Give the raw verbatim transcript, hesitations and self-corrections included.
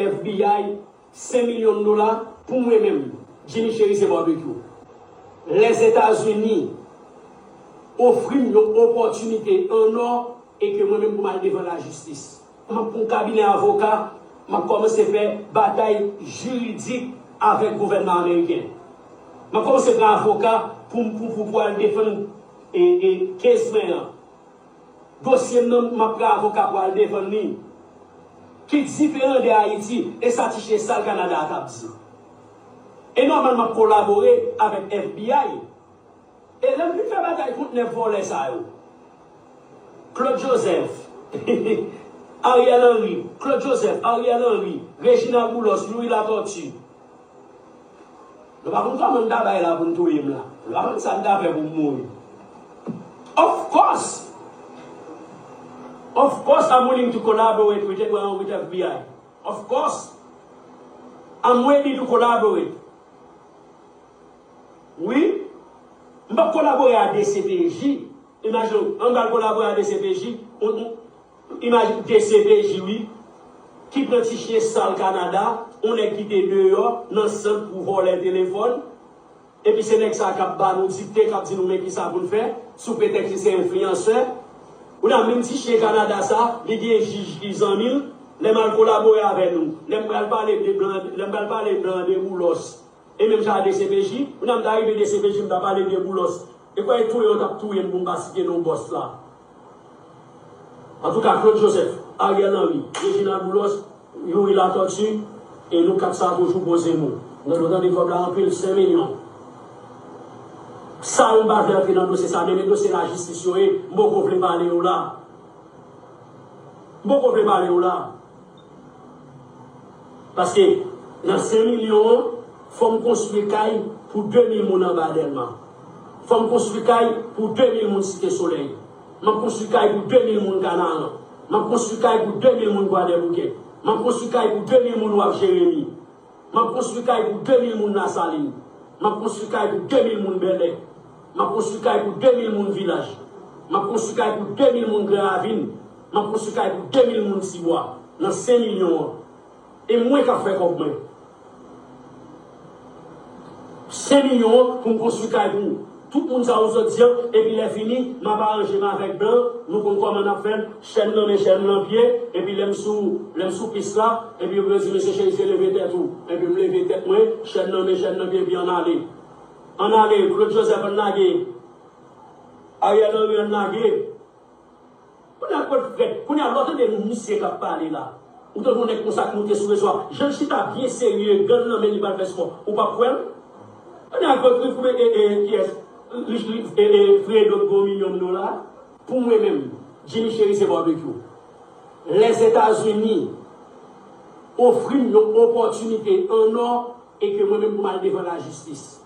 F B I, senk milyon dola pou mwen menm, Jimmy Chérizier Barbecue. Lèzetazini ofri m yon opòtinite an nò e ke mwen menm pou m al devan lajistis. M ap pran kabinè avoka, m ap kòmanse fè batay jiridik avèk gouvènman ameriken. M ap kòmanse pran avoka pou, pou, pou, pou al defann e, e, case mwen an. Dosye m nan, m ap pran avoka pou al defann li. Ki diferan de Ayiti, e sa ti chen sal Kanada a t ap di. E nòmal m ap kolabore avèk F B I. E lè m fin fè batay kont nèf vòlè sa yo, Claude Joseph, Ariel Henry, Claude Joseph, Ariel Henry, Reginald Boulos, Youri Latortue. Nou pa konn kòman n ta bay la pou n touye m la. Nou pa konn sa n ta fè pou m mouri. Of course! Of course, I'm willing to collaborate with, with F B I. Of course, I'm ready to collaborate. Wi, m p ap kolabore a D C P J. Imajine w, an m pral kolabore a D C P J, on, on, imajine D C P J, wi, ki pran ti chen sal Kanada, on nèg ki te deyò nan sant pou vòlè telefòn, epi se nèg sa k ap ba nou dikte, k ap di nou men kisa pou n fè, sou pretèks li se enfliyansè. Kounye a, menm ti chen Kanada sa, li gen jij ki zanmi l, lè m al kolabore avè nou, lè m pral pale de blan, lè m pral pale blan de Boulos, e menm jan a D C P J, kounye a m ta rive D C P J, m ta pale de Boulos. E kwè e touye yo t ap touye m pou m pa site non bòs la. Antouka, Claude Joseph, Ariel Henry, Reginald Boulos, Youri Latortue, e nou kat sa toujou poze nou. Nou tande kòb la anpil, senk milyon. Sa yo m pa vle antre nan dosye sa, men men dosye lajistis yo ye, m poko vle pale yo la. M poko vle pale yo la. Paske nan senk milyon an, fò m konstwi kay pou de mil moun anba Dèlma. Fò m konstwi kay pou de mil moun Site Solèy. M ap konstwi kay pou de mil moun Kanaran. M ap konstwi kay pou de mil moun Kwadèboukè. M ap konstwi kay pou de mil moun Waf Jeremi. M ap konstwi kay pou de mil moun Lasalin. M ap konstwi kay pou de mil moun Bèlè. M ap konstwi kay pou de mil moun Vilaj. M ap konstwi kay pou de mil moun Gran Ravin. M ap konstwi kay pou de mil moun Tibwa. Nan senk milyon an. E mwen k ap fè kòb mwen. Senk milyon an pou m konstwi kay pou tout moun sa yo sot di an, epi lè fini, m ap aranje m avèk blan, nou konn kòman n ap fè l, chèn nan men, chèn nan pye, epi lè m sou, lè m sou pis la, epi yo di, "Mesye Chérizier, leve tèt ou." Epi m leve tèt mwen, chèn nan men, chèn nan pye, epi ann ale. Ann ale, Claude Joseph ann lage. Ariel Henry ann lage. Kounye a, Godfred, kounye a, lè w tande misye k ap pale la, ou tande yon nèg konsa k moute sou rezo a, jan l chita byen serye, gàn nan men li pral fè spò, ou p ap kwè l? Kounye a, Godfred, e, e, e, kiyès? Li, li, e, e, Fredo k gen yon milyon dola. Pou mwen menm, Jimmy Chérizier Barbecue, Lèzetazini ofri m yon opòtinite an nò e ke mwen menm pou m al devan lajistis.